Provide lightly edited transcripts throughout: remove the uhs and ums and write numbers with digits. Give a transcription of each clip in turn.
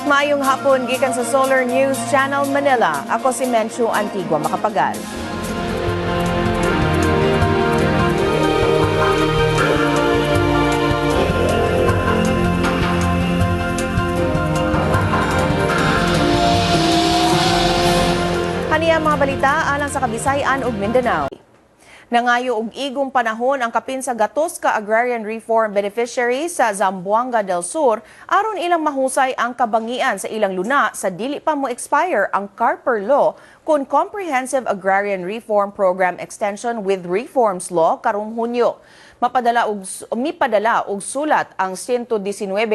Maayong hapon gikan sa Solar News Channel Manila. Ako si Menchu Antigua Macapagal. Kaniya mga balita alang sa Kabisayan ug Mindanao. Nangayo og igong panahon ang kapin sa gatos ka agrarian reform beneficiaries sa Zamboanga del Sur aron ilang mahusay ang kabangian sa ilang luna sa dili pa mo expire ang Carper Law kun Comprehensive Agrarian Reform Program Extension with Reforms Law karong Hunyo. Mipadala og sulat ang 119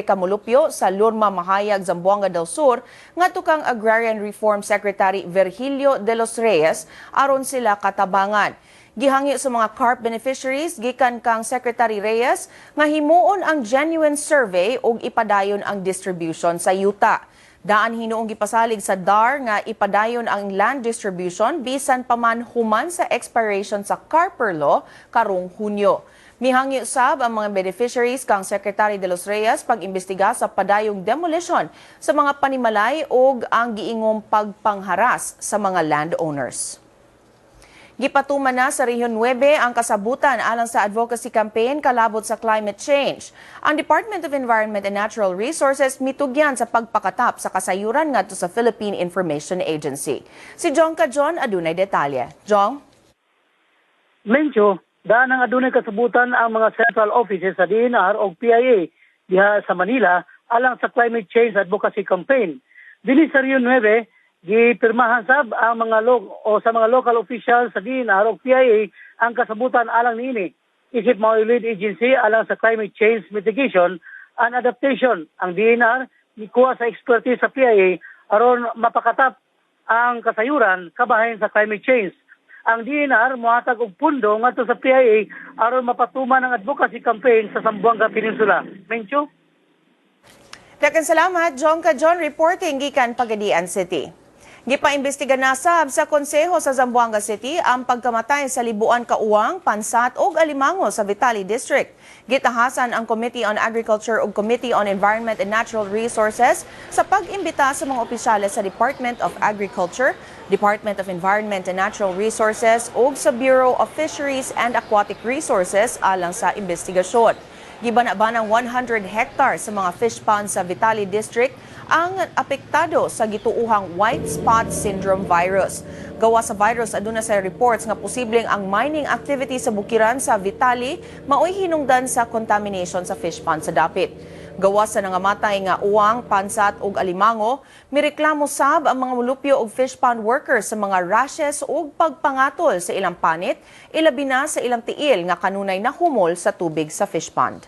ka molupyo sa Lurma Mahayag, Zamboanga del Sur ngadto kang Agrarian Reform Secretary Virgilio de los Reyes aron sila katabangan. Gihangyo sa mga CARP beneficiaries gikan kang Secretary Reyes nga himuon ang genuine survey ug ipadayon ang distribution sa yuta. Daan hinuong gipasalig sa DAR nga ipadayon ang land distribution bisan pa man human sa expiration sa Carper Law karong Hunyo. Mihangyo sab ang mga beneficiaries kang Secretary de los Reyes pag-imbestiga sa padayong demolition sa mga panimalay ug ang giingong pagpangharas sa mga landowners. Gipatuman na sa Rehiyon 9 ang kasabutan alang sa advocacy campaign kalabot sa climate change. Ang Department of Environment and Natural Resources mitugyan sa pagpakatap sa kasayuran ngadto sa Philippine Information Agency. Si Jong Kajon adunay detalye. Jong? Mencho, daan ang adunay kasabutan ang mga central offices sa DNR o PIA diha sa Manila alang sa climate change advocacy campaign. Dili sa Rehiyon 9, gipirmahan sab ang mga sa mga local officials sa DNR o PIA ang kasabutan alang niini. Isip mao lead agency alang sa climate change mitigation and adaptation. Ang DNR nikuha sa expertise sa PIA aron mapakatap ang kasayuran kabahin sa climate change. Ang DNR mohatag og pundo ngadto sa PIA aron mapatuman ang advocacy campaign sa Zamboanga Peninsula. Mencho? Daghang salamat, Jong Kajon, reporting gikan Pagadian City. Gipaimbestiga na sab sa Konseho sa Zamboanga City ang pagkamatay sa libuan ka uwang, pansat ug alimango sa Vitali District. Gitahasan ang Committee on Agriculture ug Committee on Environment and Natural Resources sa pag-imbita sa mga opisyales sa Department of Agriculture, Department of Environment and Natural Resources ug sa Bureau of Fisheries and Aquatic Resources alang sa investigasyon. Gibana-banang 100 hectares sa mga fish ponds sa Vitali District ang apektado sa gituuhang white spot syndrome virus. Gawa sa virus, aduna sa reports nga posibleng ang mining activity sa bukiran sa Vitali maoy hinungdan sa contamination sa fish pond sa dapit. Gawa sa nangamatay nga uwang, pansat ug alimango, mireklamo sab ang mga mulupyo og fish pond workers sa mga rashes ug pagpangatol sa ilang panit, ilabi na sa ilang tiil nga kanunay nahumol sa tubig sa fish pond.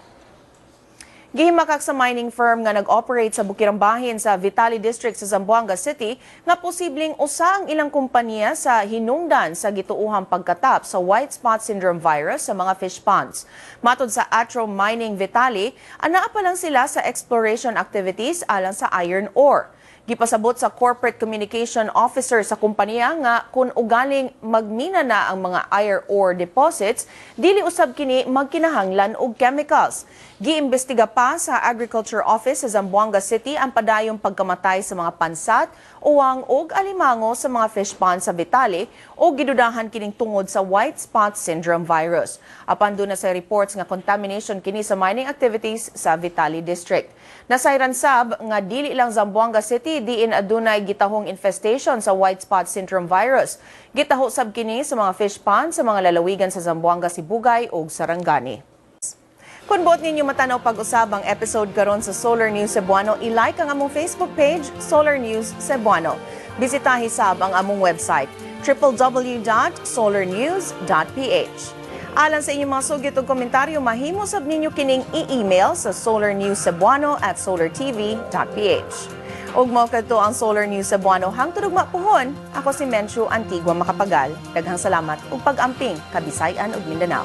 Gihimakak sa mining firm nga nag-operate sa Bukirang Bahin sa Vitali District sa Zamboanga City nga posibleng usa ang ilang kumpanya sa hinungdan sa gituohang pagkatap sa white spot syndrome virus sa mga fish ponds. Matod sa Atro Mining Vitali, anaa pa lang sila sa exploration activities alang sa iron ore. Gipasabot sa Corporate Communication Officer sa kumpanya nga kung ugaling magmina na ang mga iron ore deposits, dili usab kini magkinahanglan og chemicals. Giimbestiga pa sa Agriculture Office sa Zamboanga City ang padayong pagkamatay sa mga pansat, uwang ug alimango sa mga fish ponds sa Vitali o gidudahan kining tungod sa white spot syndrome virus. Apan duna sa reports nga contamination kini sa mining activities sa Vitali District. Nasayran sab nga dili lang Zamboanga City diin adunay gitahong infestation sa white spot syndrome virus. Gitaho sab kini sa mga fish ponds sa mga lalawigan sa Zamboanga, Sibugay ug Sarangani. Kung buot ninyo matanaw pag-usab ang episode karon sa Solar News Cebuano, i-like ang among Facebook page, Solar News Cebuano. Bisitahi sab ang among website, www.solarnews.ph. Alang sa inyong mga sugit ug komentaryo, mahimo sab ninyo kining i-email sa solarnewscebuano@solartv.ph. Ug mao kadto ang Solar News Cebuano hangtod ugma puhon. Ako si Menchu Antigua Macapagal. Daghang salamat ug pag-amping Kabisayan ug Mindanao.